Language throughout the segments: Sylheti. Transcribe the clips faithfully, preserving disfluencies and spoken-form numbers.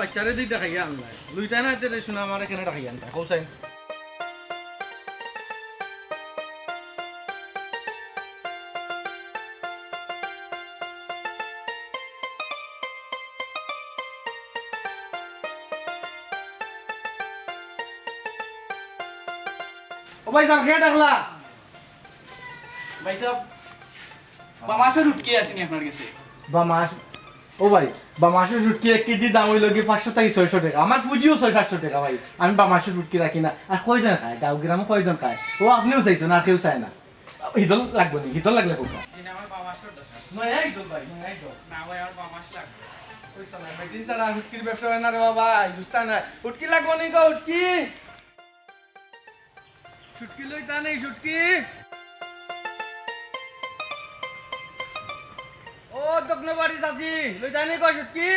বাচ্চারে দুইটা খাইয়া আনলাই। লইতায় না, তেরে শুনা আমার এখানে রাখিয়া আনতায়। কও চাই। ও ভাই সাহেব, কে ডাকলা? ভাই সাহেব, বামাসর শুটকি আছে নি আপনার গেছে? বামাস? ও ভাই, বামাসর শুটকি এক কেজির দাম অইলো গি পাঁচশো থাকি ছয়শো টেকা। আমার পুঁজিও ছয় সাতশো টেকা ভাই। আমি বামাসর শুটকি রাখি না। আর কয়জন খায়? গাঁও গ্রামো কয়জন খায়? ও আপনেও চাইছইন, আর কেউ চায় না। হিদল লাগবো নি? হিদল লাগলে কউক্কা। জি না, আমার বামাসর দরকার। নয়া হিদল ভাই, নয়া হিদল। না ভাই, আমার বামাস লাগবো। ওই শালা, ভাই, দিন ছাড়া শুটকির ব্যবসা অয় না রে বাবা, এই বুঝতা না। শুটকি লাগবো নি গো, শুটকি? শুটকি লইতা নি, শুটকি? ও দক্ষিণ বাড়ি চাচি, লইতা নি গো শুটকি?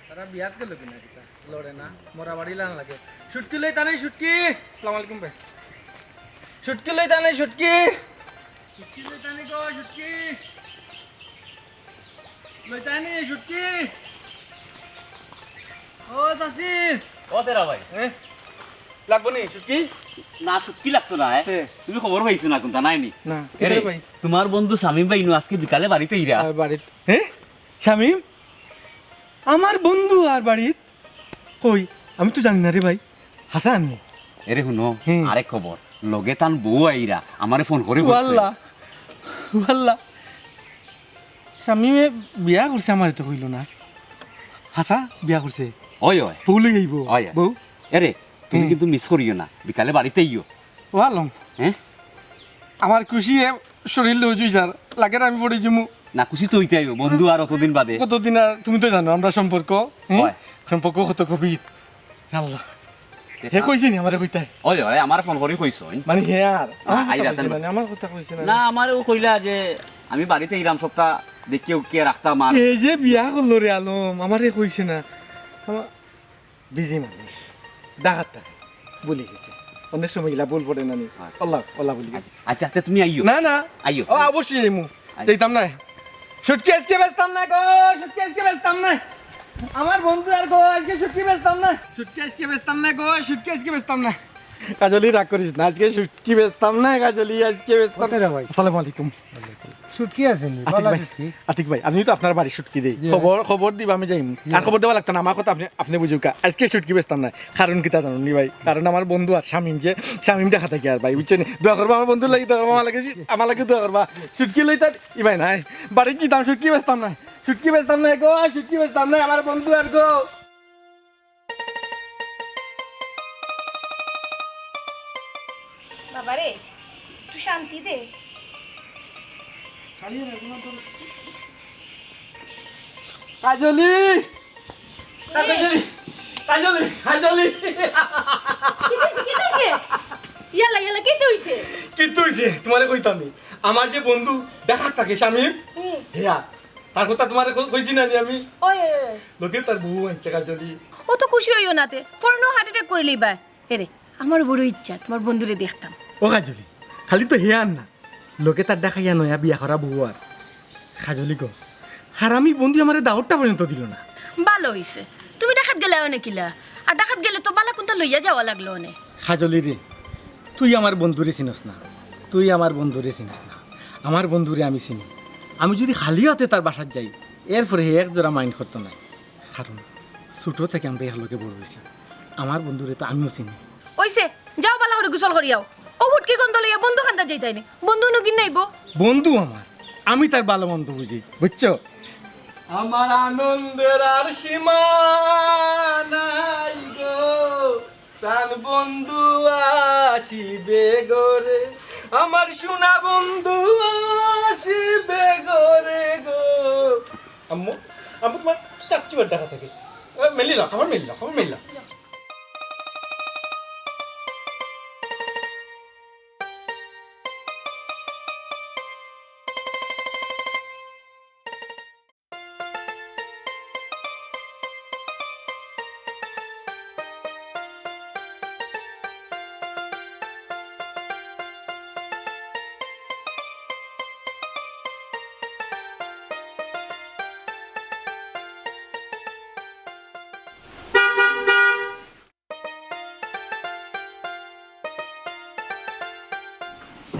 তারা বিয়াত গেল কিনা কিতা? লড়ে না, মরা বাড়ি লান লাগে। শুটকি লইতা নি, শুটকি? আসসালামু আলাইকুম ভাই। শুটকি লইতা নি, শুটকি? শুটকি লইতা নি গো, শুটকি? লইতা নি শুটকি? ও চাচি। ও তেরা ভাই। এ? লাগবো নি শুটকি? না, শুটকি লাগতো না, এ? হে। তুমি খবর পাইছো না কুনতা, নাই নি? না, এরে, কিতা ভাই? তুমার বন্ধু শামিম ভাই নু আজকে বিকালে বাড়িত আইরা। আর বাড়িত। হে? শামিম? আমার বন্ধু আর বাড়িত? কই, আমি তো জানি না রে ভাই। হাছা আনমু। এরে হুনো, হে। আরেক খবর, লগে তান বউ আইরা, আমারে ফোন করি ও কইছে। আল্লাহ, ও আল্লাহ। শামিমে বিয়া করছে, আমারে তো কইলো না। হাছা বিয়া করছে? অয়, অয়। বউ লই আইবো? অয়, অয়। বউ? এরে, তুমি হে। কিন্তু মিস করিও না, বিকালে বাড়িত আইও। ও আলম। হে? আমার খুশি এ শরীর লই যার, লাগের আমি পড়ি যিমু। না, খুশি তো অইতে অইবো, বন্ধু আর অতদিন বাদে। কতদিন আর, তুমি তো জানো, আমরার সম্পর্ক, হে? অয়। সম্পর্ক কত গভীর। আল্লাহ। হে কইছে নি আমারে কইতায়? অয়, অয়, আমারে ফোন করি কইছে। মানে হে আর, না, আমার কথা আইরা কইছে তেন। না, আমার কথা কইছে না। না, আমারেও কইলা যে আমি বাড়িত আইরাম, সবটা দেখিয়া উকিয়া রাখতাম আর। এই যে বিয়া করলো রে আলম, আমারে কইছে না। আমার বিজি মানুষ, ডাকাত থাকে, ভুলি গেছে। অনেক সময় ইলা ভুল পড়ে না নি। হ্যাঁ। আল্লাহ, আল্লাহ ভুলি গেছে। আচ্ছা, আচ্ছা, তে তুমি আইও। না, না। আইও। ও, অবশ্যই আইমু। আইও। যাইতাম না। শুটকি আজকে বেচতাম না গো, শুটকি আজকে বেচতাম না। আমার বন্ধু আর গো, আজকে শুটকি বেচতাম না। শুটকি আজকে বেচতাম না গো, শুটকি আজকে বেচতাম না। কাজলি রাগ করিস না, আজকে শুটকি বেচতাম না, কাজলি আজকে বেচতাম না। কোথায় রে ভাই? আসসালামু আলাইকুম। শুটকি আছে নি? আতিক ভাই, শুটকি? আতিক ভাই, আমি তো আপনার বাড়ি শুটকি দেই। জি। খবর, খবর দিবা, আমি যাইমু। জি। আর খবর দেওয়া লাগতো না, আমার কথা আপনি, আপনি বুঝুকা। আজকে শুটকি বেচতাম না, কারণ কিতা জানো নি ভাই? কারণ আমার বন্ধু আর শামিম যে, শামিম দেখা থাকে আর ভাই, বুঝছো নি? দোয়া করবা আমার বন্ধুর লাগি, দোয়া করবা আমার লাগি, আমার লাগি দোয়া করবা। শুটকি লইতাম, ই ভাই নাই, বাড়িত যিতাম, শুটকি বেচতাম না, শুটকি বেচতাম না গো, শুটকি বেচতাম না, আমার বন্ধু আর গো। বাবারে, একটু শান্তি দে। কাজলি! কাজলি! কাজলি! কাজলি! কিতা অইছে? ইয়াল্লা, ইয়াল্লা, কিতা অইছে? কিতা অইছে? তুমারে কইতাম নি। আমার যে বন্ধু, ডাকাত থাকে, শামিম, হুম। হেয়া, তার কথা তুমারে কই-, কইছি না নি আমি? ওই, ওই, ওই। লগে তার বউ আনছে কাজলি। অত খুশি অইও না তে, পরে নু heart attack করিলিবায়। এরে, আমার বড় ইচ্ছা তুমার বন্ধুরে দেখতাম। ও কাজলি, খালি তো হেয়ার না, লগে তার ডাকাইয়া নয়া বিয়া করা বউ আর। কাজলি গো, হারামি বন্ধু আমারে দাওয়াতটা পর্যন্ত দিলো না। ভালা অইছে, তুমি ডাকাত গেলায় অনে কিলা? আর ডাকাত গেলে তো ভালা কুন্তা লইয়া যাওয়া লাগলো অনে। কাজলি রে, তুই আমার বন্ধুরে চিনস না, তুই আমার বন্ধুরে চিনস না। আমার বন্ধুরে আমি চিনি। আমি যুদি খালি আতে তার বাসাত যাই, এরপরে হে এক জোড়া mind করতো নায়। কারণ ছুটো থাকি আমরা একলগে বড় অইছি। আমার বন্ধুরে তো আমিও চিনি। অইছে, যাও ভালা করি গোসল করি আও। অউ হুটকির গন্ধ লইয়া বন্ধু কান্দাত যাইতায় নি। বন্ধু হুনো কিন নাইবো। বন্ধু আমার, আমি তার ভালা মন্দ বুঝি, বুঝছো? আমার আনন্দের আর সীমা নাই গো, প্রাণ বন্ধু আসিবে গো রে, আমার সোনা বন্ধু আসিবে গো রে গো। আম্মু, আম্মু, তুমার চাচ্চু আর ডাকাত থাকে। এ, মেলি লাও, খাবার মেলি লাও, খাবার মেলি লাও।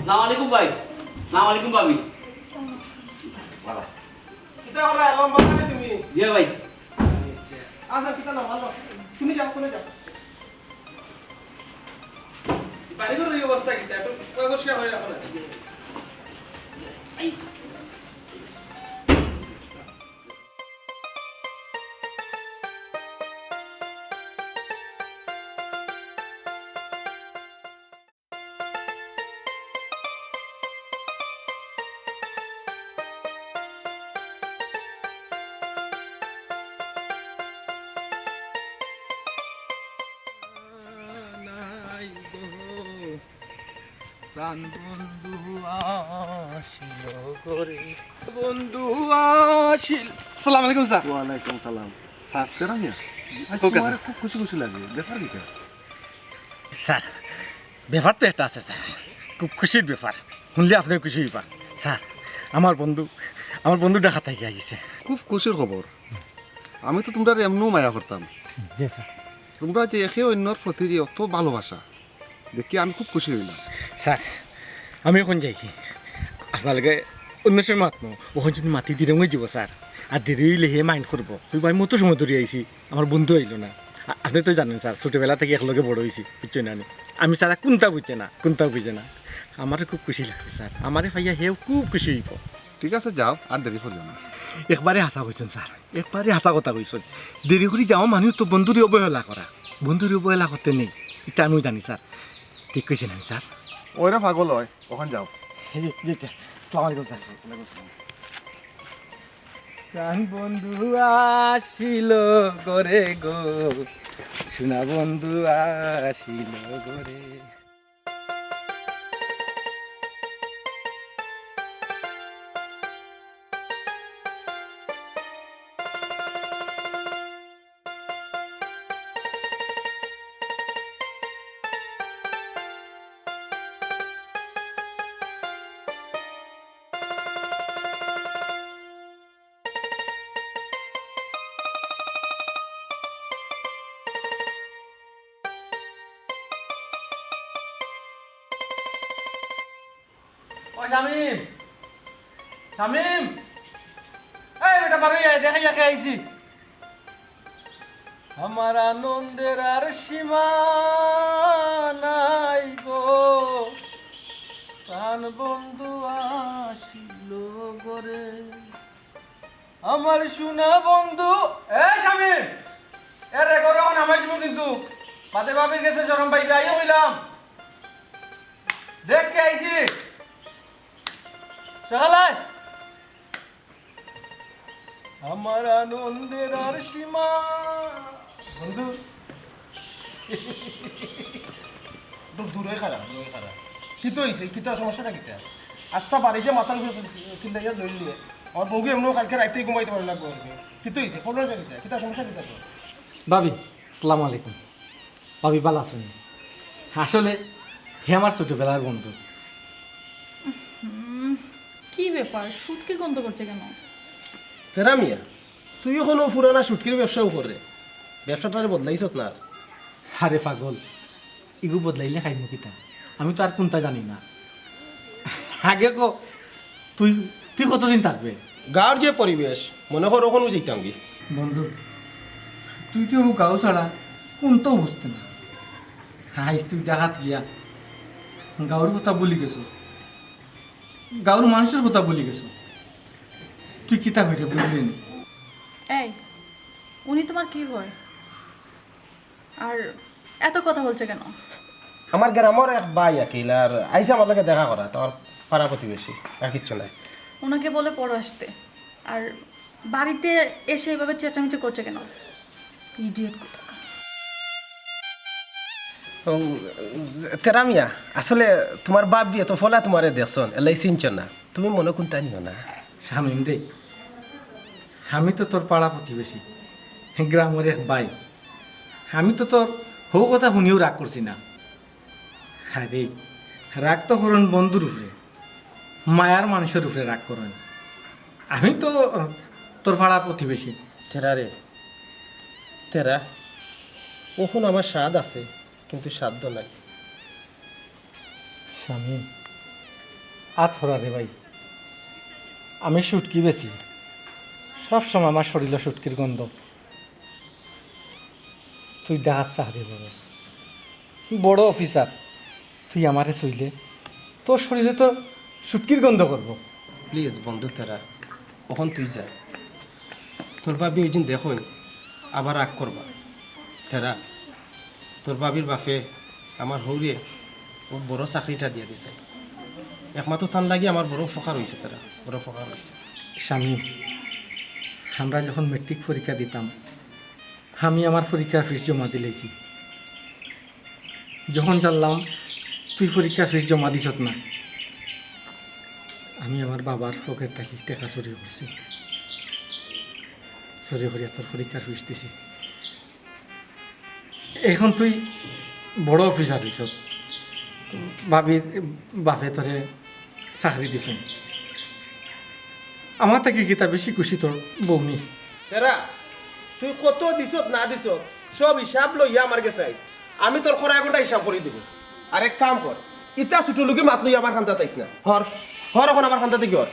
সালাম আলাইকুম ভাই। সালাম আলাইকুম ভাবি। বাবা। কিতা করা, লম্বা করে তুমি? জি ভাই। আচ্ছা, কিতা না, ভালো। তুমি যাও, তুমি যাও। বাড়িঘরর এই অবস্থা কিতা? একটু পরিষ্কার করে রাখো না। নাই গো, প্রাণ বন্ধু আসিল গো রে। বন্ধু আসিল। আসসালামু আলাইকুম স্যার। ওয়ালাইকুম সালাম। স্যার, তেরা মিয়া, আজ OK, তোমার স্যার। খুব খুশি খুশি লাগে, ব্যাপার কিতা? স্যার, ব্যাপার তো একটা আছে স্যার, খুব খুশির ব্যাপার, হুনলে আপনেও খুশি অইবা। স্যার, আমার বন্ধু, আমার বন্ধু ঢাকা থাকি আইছে। খুব খুশির খবর। আমি তো তুমরারে এমনেউ মায়া করতাম। জি স্যার। তুমরা যে একে অইন্যর প্রতি যে অত ভালোবাসা, দেখি আমি খুব খুশি অইলাম। স্যার, আমি অখন যাই কি? আপনার লগে অন্য সময় মাতমু, অখন যুদি মাতি দেরি অই যিবো স্যার, আর দেরি অইলে হে mind করবো, কইবো আমি অত সময় ধরি আইছি, আমার বন্ধু আইলো না। আ-, আপনে তো জানইন স্যার, ছোটবেলা থাকি একলগে বড় অইছি, বুঝছইন না নি? আমি ছাড়া কুন্তা বুঝে না, কুন্তা বুঝে না। আমারে খুব খুশি লাগছে স্যার, আমারে পাইয়া হেও খুব খুশি অইবো। ঠিক আছে, যাও, আর দেরি করিও না। একবারে হাছা কইছইন স্যার, একবারে হাছা কথা কইছইন। দেরি করি যাওয়া মানে তো বন্ধুরে অবহেলা করা, বন্ধুরে অবহেলা করতে নেই, ইটা আমিও জানি স্যার। ঠিক কইছি না নি স্যার? ওরে পাগল অয়, অখন যাও। জি, জি, জি। আসসালামু আলাইকুম স্যার। প্রাণ বন্ধু আসিল গো রে গো, সোনা বন্ধু আসিল গো রে। ও শামিম, শামিম, এই বেটা, বারই আয়, দেখাইয়া কে আইছি। আমার আনন্দের আর সীমা নাই গো, প্রাণ বন্ধু আসিল গো রে। আমার সোনা বন্ধু, এ শামিম, এ রে করো, আমার জীবন কিন্তু বাদে ভাবির গেছে শরম পাইবে, আইও কইলাম। দেখ কে আইছি। সকালে। আমার আনন্দের আর সীমা। বন্ধু। একটু দূরে খাড়া, দূরে খাড়া। কিতা অইছে? কিতা সমস্যাটা কিতা? আস্তা বাড়ি যে মাথার উপরে চিল্লাইয়া লইলিয়ে। আমার বউকে এমন কালকে রাইতে ঘুমাইতে পারে না গো। কিতা অইছে? প্রবলেমটা কিতা? কিতা সমস্যা কিতা তোর? ভাবি, আসসালামু আলাইকুম। ভাবি, ভালা আছইন নি? আসলে, হে আমার ছোটবেলার বন্ধু। হুম, কি ব্যাপার? শুটকির গন্ধ করছে কেন? তেরা মিয়া, তুই অখনো পুরানা শুটকির ব্যবসাউ করে, ব্যবসাটারে বদলাইছত না আর? আরে পাগল, ইগু বদলাইলে খাইমু কিতা? আমি তো আর কুন্তা জানি না। আগে ক, তুই, তুই কতদিন থাকবে? গাঁওর যে পরিবেশ, মনে কর অখনউ যাইতামগি। বন্ধু, তুই তো অউ গাঁও ছাড়া কুন্তাউ বুঝতে না। আইজ তুই ঢাকাত গিয়া গাঁওর কথা ভুলি গেছো, গাঁওর মানষর কথা ভুলি গেছো। তুই কিতা কইরে বুঝলি নি? এই, উনি তোমার কি হয়? আর এত কথা বলছে কেন? আমার গ্রামর এক ভাই আকিল, আর আইছে আমার লগে দেখা করা, তো আমার পাড়া প্রতিবেশী, আর কিচ্ছু নাই। ওনাকে বলে পড়ো আসতে। আর বাড়িতে এসে এভাবে চেঁচামেচি করছে কেন? ইডিয়েট কোথাকার। ও, তেরা মিয়া, আসলে তোমার বাপ বিয়ে তো ফলা তোমারে দেখছন, এলাই চিনছন না। তুমি মনো কুন্তা নিও না। শামিম রে, আমি তো তোর পাড়া প্রতিবেশী, গ্রামর এক ভাই। আমি তো তোর হউ কথা হুনিও রাগ করছি না। আরে, রাগ তো করইন বন্ধুর উপরে, মায়ার মানষর উপরে রাগ করইন। আমি তো, আহ, তোর পাড়া প্রতিবেশী। তেরা রে, তেরা, অখন আমার সাধ আছে, কিন্তু সাধ্য নাই। শামিম, আত হরা রে ভাই, আমি শুটকি বেচি, সব সময় আমার শরীলো শুটকির গন্ধ। তুই ঢাকাত চাকরি করস, বড় অফিসার, তুই আমারে ছইলে তোর শরীলো তো শুটকির গন্ধ করবো। প্লিজ বন্ধু তেরা, অখন তুই যা। তোর ভাবি ওই দিন দেখইন, আবার রাগ করবা। তেরা, তোর ভাবির বাফে আমার হউরে অউ বড় চাকরিটা দিয়া দিছে। একমাত্র তান লাগি আমার বড় উপকার অইছে, তেরা, বড় উপকার অইছে। শামীম, আমরা যখন ম্যাট্রিক পরীক্ষা দিতাম, আমি আমার পরীক্ষার ফিস জমা দিলাইছি। যখন জানলাম তুই পরীক্ষার ফিস জমা দিছত না, আমি আমার বাবার পকেট থাকি টেকা চুরি করছি, চুরি করিয়া তোর পরীক্ষার ফিস দিছি। এখন তুই বড় অফিসার অইছত, ভাবির বাফে তোরে চাকরি দিছইন। আমার থাকি কিতা বেশি খুশি তোর বউ নি? তেরা, তুই কত দিছত না দিছত, সব হিসাব লইয়া আমার গেছে আইস। আমি তোর খরা এগুনটা হিসাব করি দিমু। আর এক কাম কর, ইতা ছোট লোকি মাত লইয়া আমার কান্দাত আইস না। হর, হর অখন আমার কান্দা থাকি হর।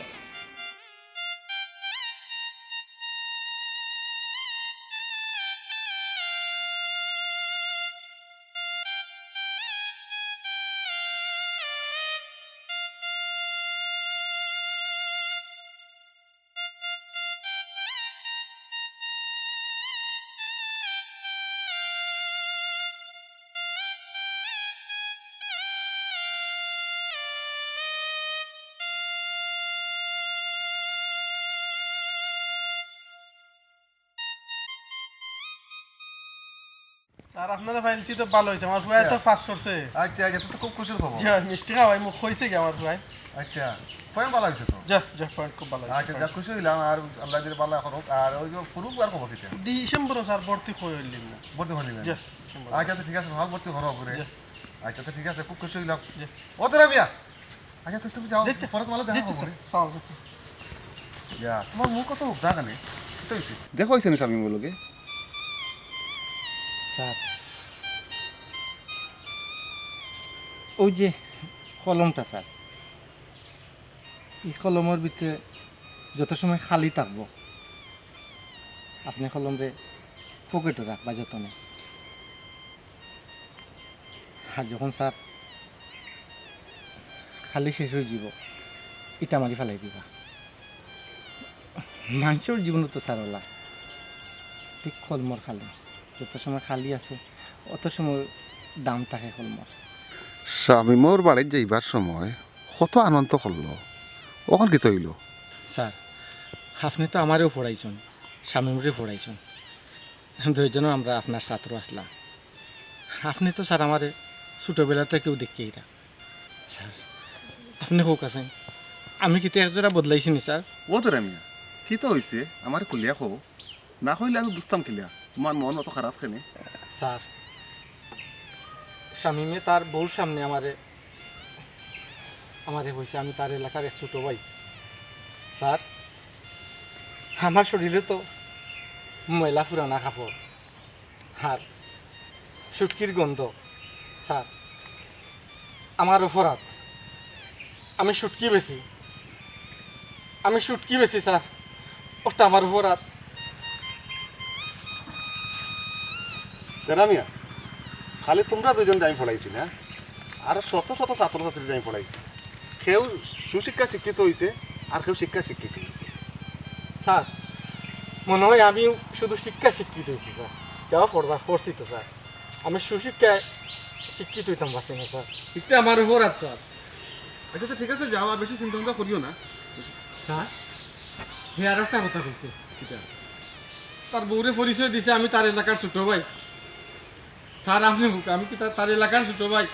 স্যার, আপনারে পাইছি তো ভালা অইছে, আমার ফুয়ায় তো পাস করছে। আচ্ছা, আচ্ছা, তো, তো খুব খুশির খবর। জি, মিষ্টি খাওয়াইমু, কইছে গি আমার ফুয়ায়। আচ্ছা, পয়েন্ট ভালা অইছে তো। জি, জি, পয়েন্ট খুব ভালা অইছে, আচ্ছা, যা পয়েন্ট। খুশি অইলাম, আর আল্লায় যদি ভালা করউক, আর ওই যে ফুরুক আর খবর কিতা? ডিসেম্বরো স্যার ভর্তি কই অইলিম না। ভর্তি অইলিম না? জি, ডিসেম্বরো। আচ্ছা, তো ঠিক আছে, ভালা ভর্তি করো পরে। জি। আচ্ছা, তো ঠিক আছে, খুব খুশি অইলাম। জি। ও তেরা মিয়া, আচ্ছা, তো তুমি যাও, দেখছি। পরে তোমার লগে দেখা করবো। সালাম আলাইকুম। ইয়া, তোমার মুখ কত উগদা কেনে? কিতা অইছে? দেখা অইছে নি শামীমর লগে? স্যার, ওই যে কলমটা স্যার, এই কলমর ভিতরে যত সময় খালি থাকবো, আপনে কলমরে পকেটো রাখবা যতনে। আর যখন স্যার খালি শেষ অইযিবো, ইটা মারি ফালাই দিবা। মানষর জীবনও তো স্যার অলা, ঠিক কলমর খালি। যত সময় খালি আছে, অত সময় দাম থাকে কলমর। শামীমর বাড়িত যাইবার সময় কত আনন্দ করলো, অখন কিতা অইলো? স্যার, আপনে তো আমারেও পড়াইছইন, শামীমরেও পড়াইছইন, দুইজনও আমরা আপনার ছাত্র আছলাম। আপনে তো স্যার আমারে ছোটবেলা থাকিউ দেখিয়া আইরা। স্যার, আপনে কউক্কা চাইন, আমি কিতা একজরা বদলাইছি নি স্যার? ও তেরা মিয়া, কিতা অইছে? আমারে খুলিয়া কও। না কইলে আমি বুঝতাম কিলা তোমার মন অত খারাপ কেনে? স্যার, শামীমে তার বউর সামনে আমারে, আমারে কইছে আমি তার এলাকার এক ছোট ভাই। স্যার, আমার শরীলো তো ময়লা পুরানা কাপড় আর শুটকির গন্ধ। স্যার, আমার অপরাধ, আমি শুটকি বেচি, আমি শুটকি বেচি স্যার, ওটা আমার অপরাধ। তেরা মিয়া, খালি তুমরা দুইজনরে আমি পড়াইছি না, আরো শত শত ছাত্রছাত্রীরে আমি পড়াইছি। কেউ সুশিক্ষায় শিক্ষিত অইছে, আর কেউ শিক্ষায় শিক্ষিত অইছে। স্যার, মনে হয় আমি শুধু শিক্ষায় শিক্ষিত অইছি স্যার, যাওয়া পড়া পড়ছি তো স্যার, আমি সুশিক্ষায় শিক্ষিত অইতাম পারছি না স্যার। ইটা আমার অপরাধ স্যার। আচ্ছা, আচ্ছা, ঠিক আছে, যাও, আর বেশি চিন্তা ভাবনা করিও না। স্যার, হে আর একটা কথা কইছে। কিতা? তার বউরে পরিচয় দিছে আমি তার এলাকার ছোট ভাই। স্যার, আপনে কউক্কা, আমি কিতা তার এলাকার ছোট ভাই?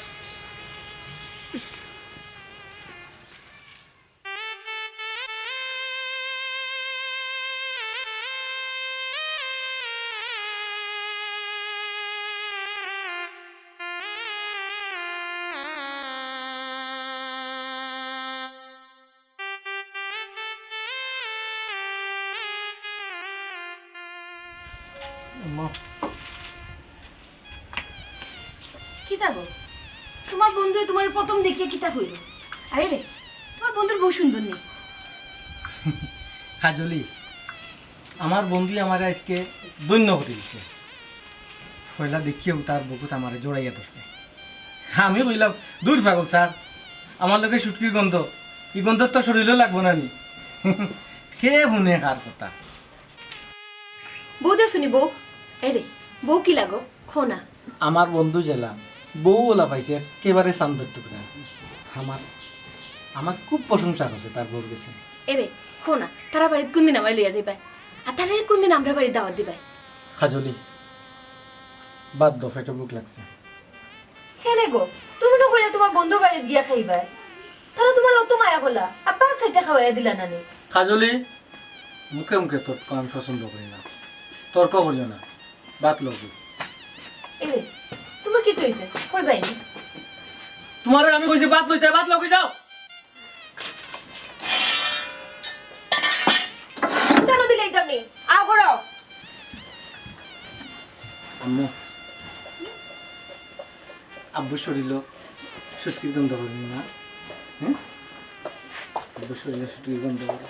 আম্মা। কিতা গো? তোমার বন্ধুয়ে তোমারে প্রথম দেখিয়া কিতা কইলো? আরে রে, আমার বন্ধুর বউ সুন্দর নি? কাজলি, আমার বন্ধুয়ে আমারে আইজকে ধন্য করি দিছে। পয়লা দেখিয়াউ তার বুকুত আমারে জড়াইয়া ধরছে। আমি কইলাম, "দূর পাগল স্যার, আমার লগে শুটকির গন্ধ, ই গন্ধ তো শরীলো লাগবো না নি।" কে হুনে কার কথা? বউ দেখছো নি বউ? এরে, বউ কিলা গো? কও না। আমার বন্ধু যেলা, বউ অলা পাইছে একেবারে চান্দর টুকরা। আমার, আমার খুব প্রশংসা করছে তার বউর গেছে। এরে, কও না, তারার বাড়িত কুনদিন আমারে লইয়া যাইবায়? আর তারারে কুনদিন আমরার বাড়িত দাওয়াত দিবায়? কাজলি, বাদ দেও, পেটো ভুক লাগছে। কেনে গো? তুমি না কইলা তুমার বন্ধুর বাড়িত গিয়া খাইবায়। তারা তুমারে অত মায়া করলা, আর পাঁচ চাইরটা খাওয়াইয়া দিলা না নি? কাজলি, মুখে মুখে তর্ক আমি পছন্দ করি না। তর্ক করিও না। ভাত লও গি। এরে, তুমার কিতা অইছে? কইবায় নি? তুমারে আমি কইছি ভাত লইতে, ভাত লও গি, যাও। কেনে দিলাইতাম নি? আও করো। আম্মু, আব্বু শরীলো শুটকির গন্ধ করে না? হ্যাঁ? আব্বু শরীলো শুটকির গন্ধ করে।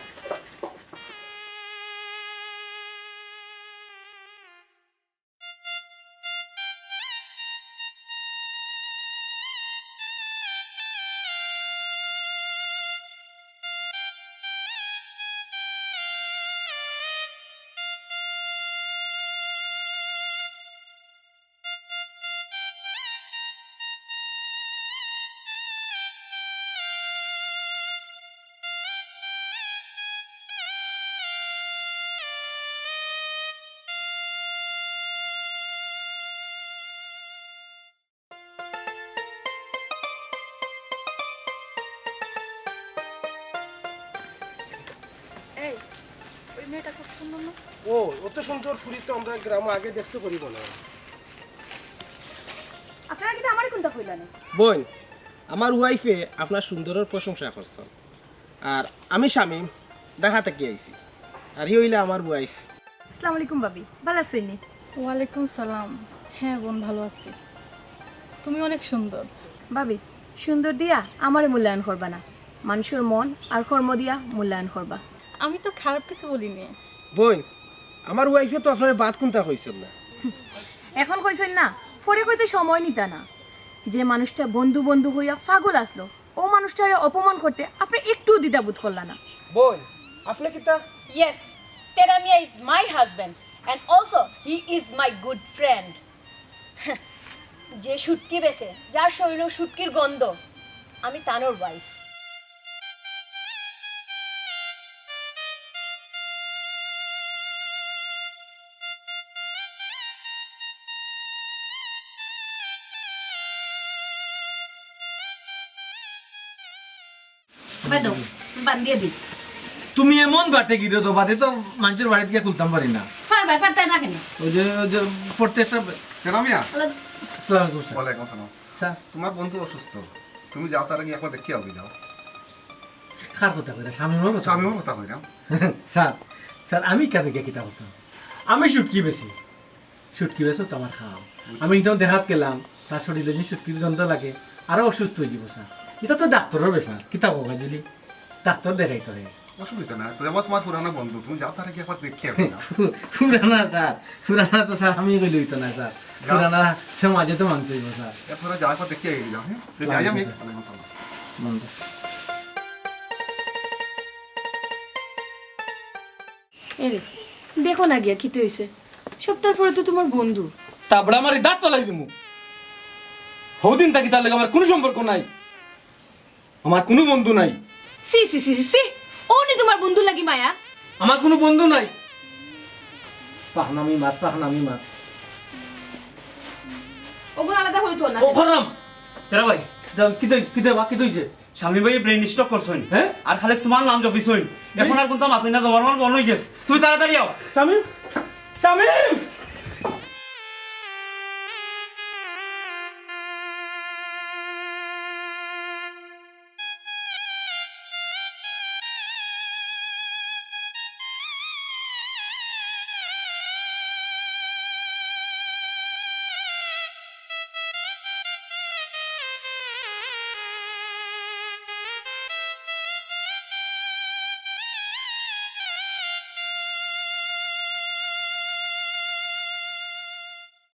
এই, ওই মেয়েটা খুব সুন্দর না? ও, অত সুন্দর ফুরি তো আমরা গ্রামো আগে দেখছি করিব না। আপনারা কিন্তু আমারে কুনতা কইলা না? বোন, আমার ওয়াইফে আপনার সুন্দরর প্রশংসা করছইন। আর আমি শামীম, ঢাকা থাকি আইছি। আর হি অইলা আমার ওয়াইফ। আসসালামু আলাইকুম ভাবি, ভালা আছইন নি? ওয়ালাইকুম সালাম। হ্যাঁ বোন, ভালো আছি। তুমি অনেক সুন্দর। ভাবি, সুন্দর দিয়া আমারে মূল্যায়ন করবা না, মানুষর মন আর কর্ম দিয়া মূল্যায়ন করবা। আমি তো খারাপ কিছু বলিনি। বোন, আমার ওয়াইফে তো আপনারে বাদ কুনতা কইছইন না। এখন কইছইন না, পরে কইতে সময় নিতা না। যে মানুষটা বন্ধু বন্ধু কইয়া পাগল আছলো, অউ মানুষটারে অপমান করতে আপনে একটুও দ্বিধাবোধ করলা না। বোন, আপনে কিতা? Yes, Tera Miya is my husband and also he is my good friend. যে শুটকি বেচে, যার শরীলো শুটকির গন্ধ, আমি তানর ওয়াইফ। বাদ দেও, বান্ধিয়া দি। তুমি এমন বাটে গিরো তো, বাদে তো মানষর বাড়িত গিয়া খুলতাম পারি না। পারবায়, পারতায় না কেনে? ওই যে, ওই যে পড়তে একটা Tera Miya। আসসালামু আলাইকুম স্যার। ওয়ালাইকুম আসসালাম। স্যার। তুমার বন্ধু অসুস্থ, তুমি যাও, তারে গিয়া একবার দেখিয়া আওগি, যাও। কার কথা কইরা? শামীমর কথা? শামীমর কথা কইরাম। স্যার, স্যার, আমি কেনে গিয়া কিতা করতাম? আমি শুটকি বেচি। শুটকি বেচা তো আমার কাম। আমি একজন দেখাত গেলাম, তার শরীলো যে শুটকির গন্ধ লাগে, আরো অসুস্থ অইযিবো স্যার। ইটা তো ডাক্তরর ব্যাপার, কিতা কও কাজলি? ডাক্তর দেখাইতো অয়। অসুবিধা নাই, তো তুমার পুরানা বন্ধু, তুমি যাও, তারে গিয়া একবার দেখিয়া আও না। পুরানা স্যার, পুরানা তো স্যার আমি কইলে অইতো না স্যার। যাও। পুরানা সমাজে তো মানতে অইবো স্যার। এরপরে যাও, একবার দেখিয়া আও, যাও, হ্যাঁ? তো যাই আমি। ওয়ালাইকুম আসসালাম। বন্ধু। এরে, দেখো না গিয়া কিতা অইছে। সপ্তাহর পরে তো তুমার বন্ধু। থাবড়া মারি দাঁত ফালাই দিমু। হউদিন থাকি তার লগে আমার কুনু সম্পর্ক নাই। আমার কুনু বন্ধু নাই। ছি, ছি, ছি, ছি, ছি। অউ নি তুমার বন্ধুর লাগি মায়া? আমার কুনু বন্ধু নাই। ফাহনামি মাত, ফাহনামি মাত। অগুন আলাদা করি তো না। ও করলাম। তেরা ভাই, কিতা অই-, কিতা অইছে বা, কিতা অইছে? শামীম ভাইয়ে brain stroke করছইন। হ্যাঁ? আর খালি তুমার নাম জপিছইন। এখন আর কুনতা মাতইন না, জবর মাল বন্ধ অইগেছে। তুমি তাড়াতাড়ি আও। শামীম! শামীম!